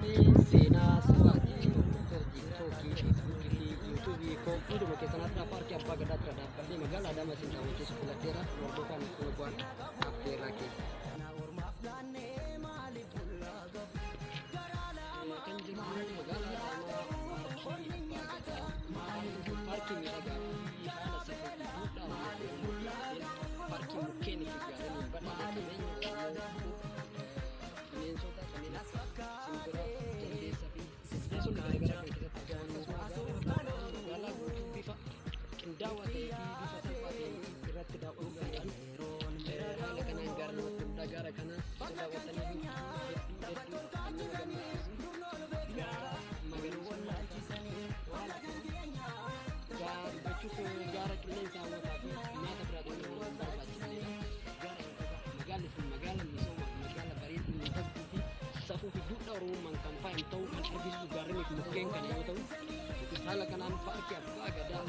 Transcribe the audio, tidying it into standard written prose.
Seenaa Sabaati. Hordoftoota TikTokii, Feesbuukii fi Yuutuubii koo hunduma keessan har'a paarkii Abbaa Gadaa bira dhaabbadhee magaalaa Adaamaa isin daawwachiisu filadheera. Hordofaan nu bu'aan affeerraa keessa. Kan jiru magaalaa Adaamaa paarkii Abbaa Gadaa. Paarkiin kun paarkii miidhagaa fi haala safuu fi duudhaa uummata Oromoo eeggateen paarkii mukkeenii fi gaarreniin badhaadhe qabeenya Oromoo bineensota kanneen akka simbira, jaldeessa fi bineensonni garaagaraa kan keessatti argaman akkasuma magaalaa guutuu bifa qindaawaa ta'ee fi bifa salphaa ta'een irratti daawwachuu danda'an. Haala kanaan gaara namatti toludha. Gaara kana osoo daawwattanii hedduu hedduu kan nama gammachiisu gaara magariisummaa isaa waan gaara dubbachuuf gaara qilleensa hawwataa fi nyaata biraatiin nama hin barbaachisnedha. Gaara miidhagaa magaalli kun magaala misoomaa fi magaala bareedduu miidhagduu fi safuu fi duudhaa Oromummaan kan faayan ta'uu kan argisiisu gaarrenii fi mukkeen kana yoo ta'u, haala kanaan paarkii Abbaa Gadaa